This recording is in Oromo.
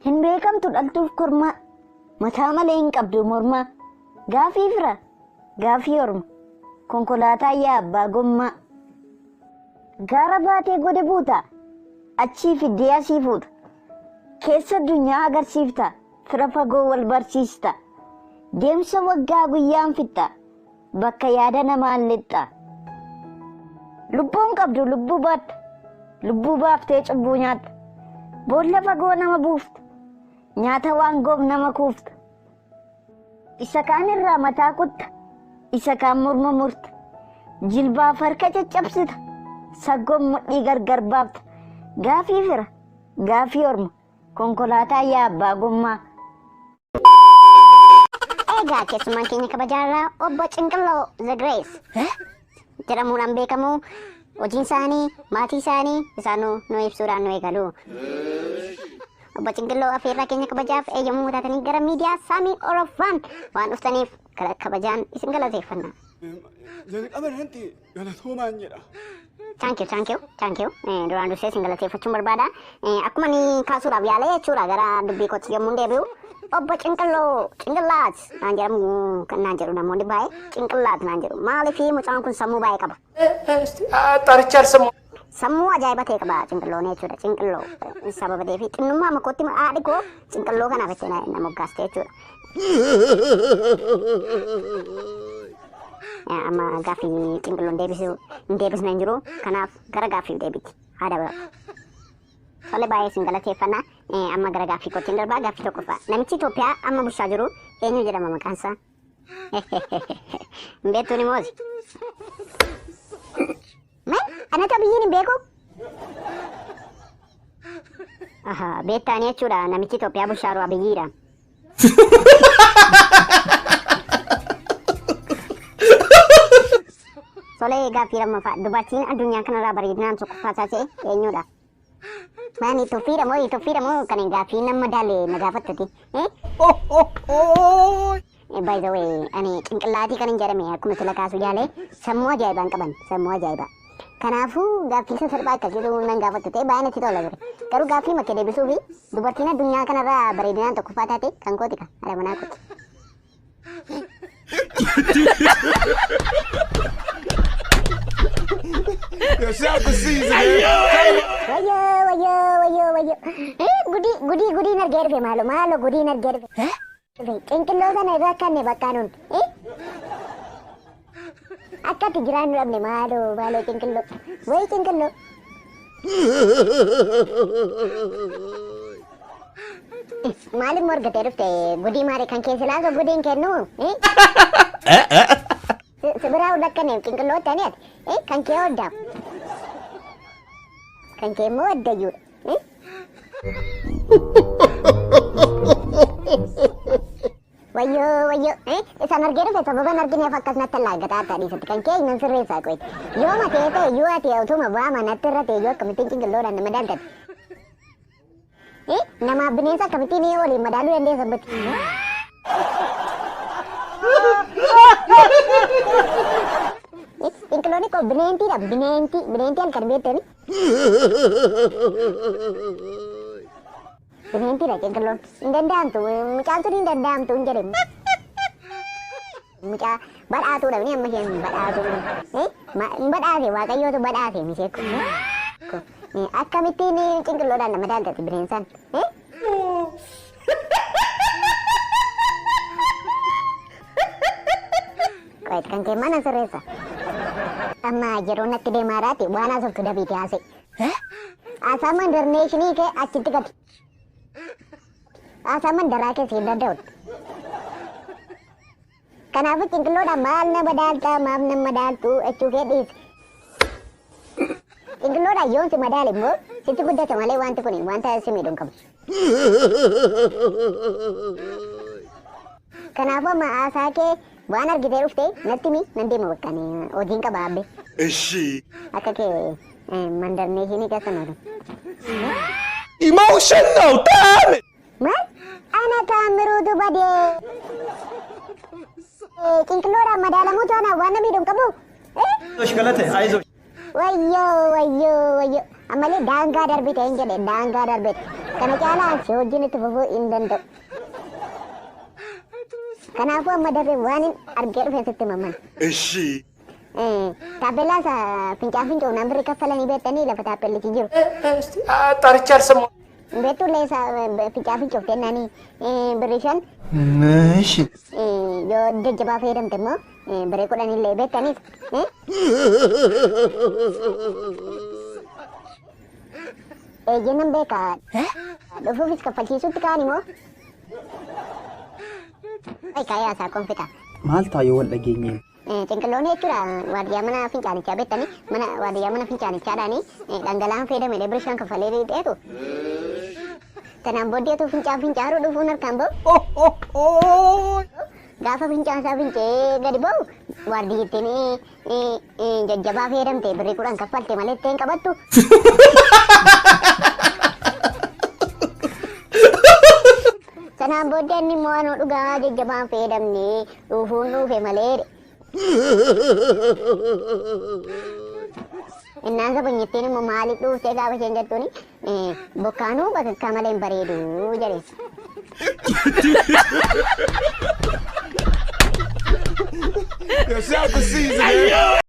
Hin beekamtu dhaltuuf kormaa. Mataa malee hin qabdu mormaa. Gaafii fira. Gaafii orma. Konkolaataa yaa abbaa gommaa. Gaara baatee gode buuta. Achii fiddee asii fuuta. Keessa addunyaa agarsiifta. Fira fagoo wal barsiista. Deemsa waggaa guyyaan fixxa. Bakka yaada namaan lixxa. Lubbuun qabdu lubbuu baatta. Lubbuu baaftee cubbuu nyaatta. Boolla fagoo nama buufta. Nyaata waan goof nama kuufta. Isa kaan irraa mataa kutta. Isa kaan morma murta. Jilbaaf harka caccabsita. Saggoon mudhii gargar baafta. Gaafii fira. Gaafii orma. Konkolaataa yaa abbaa gommaa. Egaa keessummaan keenya kabajaarraa obbo Cinqilloo The Grace jedhamuudhaan beekamu. Hojiin isaanii, maatii isaanii isaanuu nu ibsuudhaan nu eegalu. Obbo Cinqilloo afeerraa keenya kabajaaf eeyyamuu taatanii gara miidiyaa Saamii Orofaan waan dhuftaniif kabajaan isin galateeffanna. Jalqaba irratti galatoomaan jedha. Thank you, thank you, thank you. Duraan dursee isin galateeffachuun barbaada. Akkuma ni kaasuudhaaf yaale jechuudha gara dubbii kootti yommuu deebi'u. Obbo Cinqilloo, Cinqillaat naan jedhamu kan naan jedhu namoonni baay'ee Cinqillaat naan jedhu. Maaliif mucaan kun sammuu baay'ee qaba? ጠርቼ አልሰማሁም። Sammuu ajaa'iba ta'e qaba Cinqilloon jechuudha. Cinqilloo sababa ta'eef xinnummaa makootti haadhi koo Cinqilloo kanaaf itti na moggaaste jechuudha. Amma gaaffii Cinqilloon deebisuu hin deebisne hin jiru. Kanaaf gara gaaffiif deebiti. Haadha bara. Tole baay'ee isin galateeffanna. Amma gara gaaffii kootti hin darbaa. Gaaffii tokkoffaa. Namichi Itoophiyaa amma bulchaa jiru eenyu jedhama maqaan isaa? Hin beektuun immooti. Maal? Anatu biyyiin hin beeku? Aha, beektaanii jechuudha. Namichi Itoophiyaa bulchaa jiru Abiyyiidha. Tole gaaffii lammaffaa. Dubartiin addunyaa kanarraa bareedinaan tokkoffaa taate eenyudha? Maani tuffiidha moo tuffiidha moo kan gaaffii nama daale na gaafattati? By the way, ani cinqillaatii kan hin jedhame akkuma sila kaasuu yaale sammuu ajaa'ibaan qaban, sammuu ajaa'ibaa. Kanaafuu gaaffii salphaa akkasiitu nan gaafattu ta'e baay'ee natti tola ture. Garuu gaaffii makkee deebisuu fi dubartiin addunyaa kanarraa bareedinaan tokkoffaa taate kan kooti ka haadha manaa kooti. Yourself a season. Wayyoo wayyoo wayyoo wayyoo. Gudii gudii gudiin argee dhufe maalo maalo gudiin argee dhufe. Cinqilloo sana irraa akkanne bakka nuun. Akkatti jiraannu dhabne maalo maalo cinqilloo. Wayi cinqilloo. Maaliif morgatee dhufte gudii maali kan keessa laasoo gudiin kennu? Si biraa lakkaneef cinqilloo ta'anii ati kan kee hoddaaf. Kan kee immoo addayyuudha. Wayyoo wayyoo isaan argee dhufe sababa hin argineef akkas natti allaaggataa akka dhiisatti kan kee nan sirreessaa qoyte. Yoo matee ta'e yoo ati utuma bu'aa natti irra ta'e yoo akkamittiin cinqilloodhaan nama daaltati. Namaaf bineensa akkamittiin waliin madaaluu dandeessan biti. Cinqilloonni koo bineentiidha bineentii bineentii halkan beektani. Bineentii cinqilloon hin danda'amtu mucaan sun hin danda'amtu hin jedhemu. Mucaa badhaatuudha ni amma isheen badhaatu. Hin badhaase waaqayyootu badhaase mishee kun. Akkamittiin cinqilloodhaan nama daaltati bineensaan? Qoyit kan kee mana sirreessa. Amma yeroo natti deemaaraati waan haasoftu dabiiti haasa'e. Haasaa mandarneeshinii kee achitti gati. Haasaa mandaraa kee siin danda'u. Kanaafuu cinqilloodhaan maal nama daaltaa maaf nama daaltuu jechuu kee dhiisi. Cinqilloodhaan yoon si madaale immoo sitti guddata malee wanti kun wanta si miidhu hin qabu. Kanaafuu amma haasaa kee waan argitee dhufte natti himi nan deema bakka ani hojiin qaba abbe. Ishi. Akka kee mandarneeshinii keessa noolu. Emotional damage. Maal? Ana taamiruutu badee. Cinqilloodhaan madaalamuutu ana waan na miidhu hin qabu. አይዞሽ ገለቴ አይዞሽ። Wayyoo wayyoo wayyoo. Ammallee daangaa darbite hin jedhe, daangaa darbite. Kana caalaa si wajjin itti fufuu hin danda'u. Kanaafuu amma dafee waan hin argee dhufe sitti mamman. Ishi. Taappellaa isa fincaan fincoofnaan birri kaffalanii beektanii lafa taappellichi jiru. ጠርቼ አልሰማሁም። Beektuullee isa fincaan fincoof kennaanii birri 5 እሺ yoo jajjabaa fayyadamte immoo birrii 10 illee beektaniis. Eeyyee beekaa. Dhufuufis kaffalchiisutti kaan immoo. Kaayaa isaa konfita. Maal ta'a yoo wal dhageenyeen? Cinqilloon jechuudha waardiyyaa mana fincaanichaa beektanii mana waardiyyaa mana fincaanichaadhaanii dhangala'aan fayyadame birrii 5 kaffalee dheetu. Tanaan booddeetu fincaan fincaaruu dhufuun harkaan ba'u. Gaafa fincaan isaa fincee gadi ba'u waardiyyittiin jajjabaa fayyadamte birrii 10 kaffalte malee ittiin qabattu. Sanaan booddee inni immoo anuu dhugaa jajjabaan fayyadamne dhufuun dhufe malee. Innaan sabanyittiin immoo maaliif dhuuftee gaafa isheen jettuuni bokkaanuu bakakkaa malee hin bareedu jedhe. Yo, shout out to Caesar, man.